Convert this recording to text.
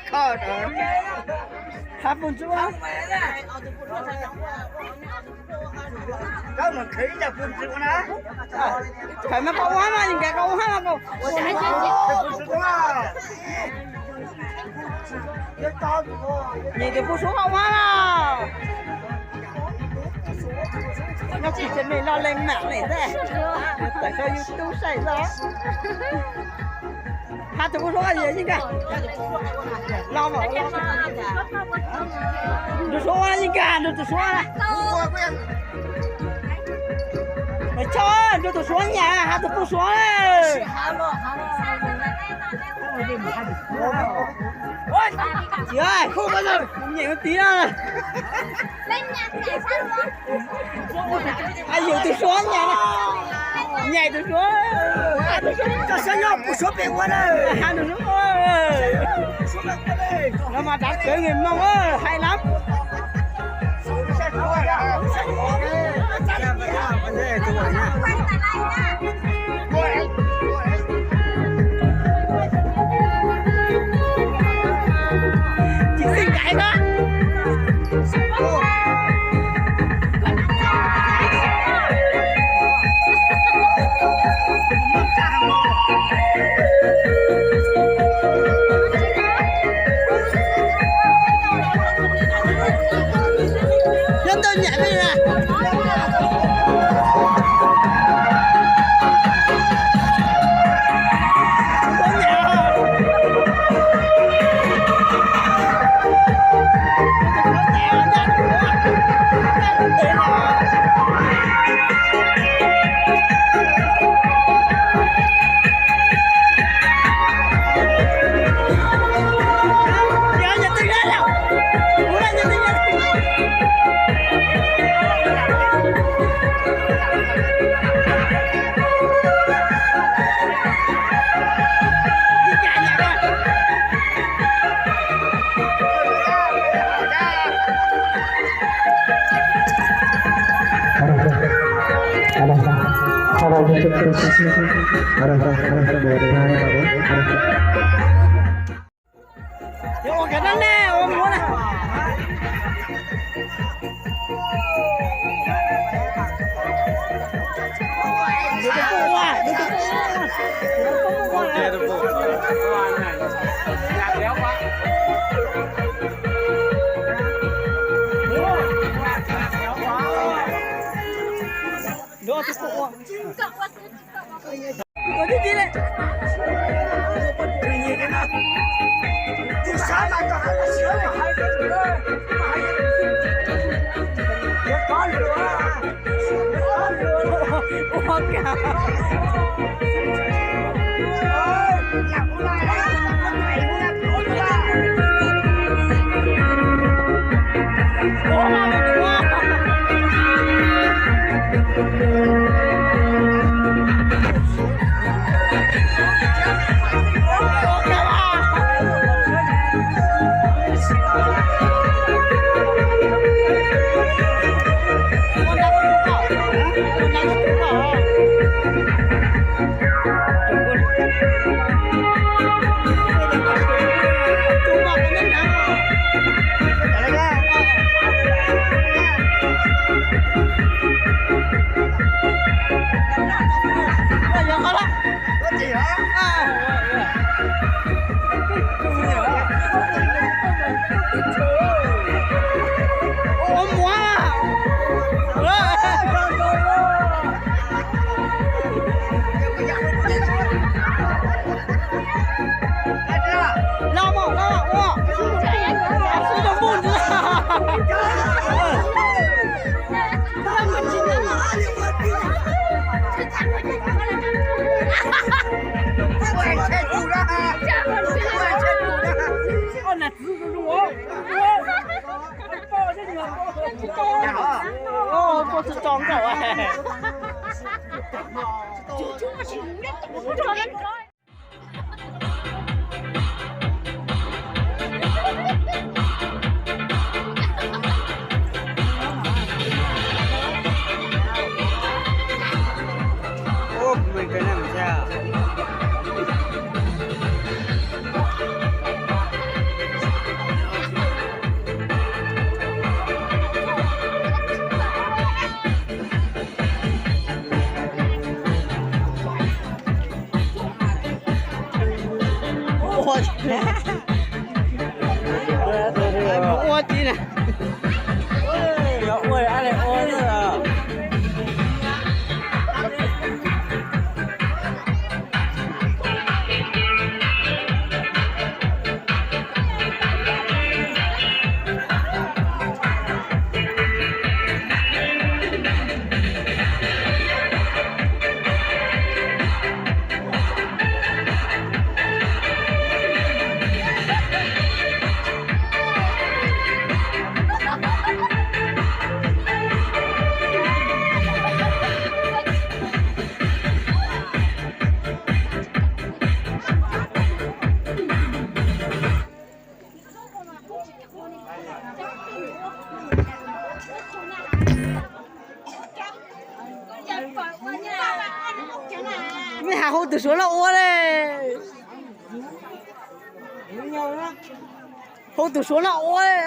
Kho, hab pug ntsuab. Khawv mas koj ua hab mas, yeej nkag koj ua hab mas koj. Nyem tus pug suav koj ua hab mas. Nyob tsis tsev me loj leej mam li ntag, tawm rau YouTube saib xwb. Hab tus pug suav koj yeej nkag. Los mas, nrug suav ua yeej nkag, nrug tus suav. Mas choj, nrug tus suav nyam, hab tus pug suav. Txiv, nyem ua tid na. Yus tus suav nyam, nyem tus suav. Koj saib nyob pug suav pem ua na. Hab tus suav. No mas dav kawg nkaus Hmoob hais lawm. Tsis xij nkais na. Nyob ntawm nyam me na. Ua kiag dab ne ua muab na. Mej has hu tus Suav no ua le. Hu tus Suav no ua le.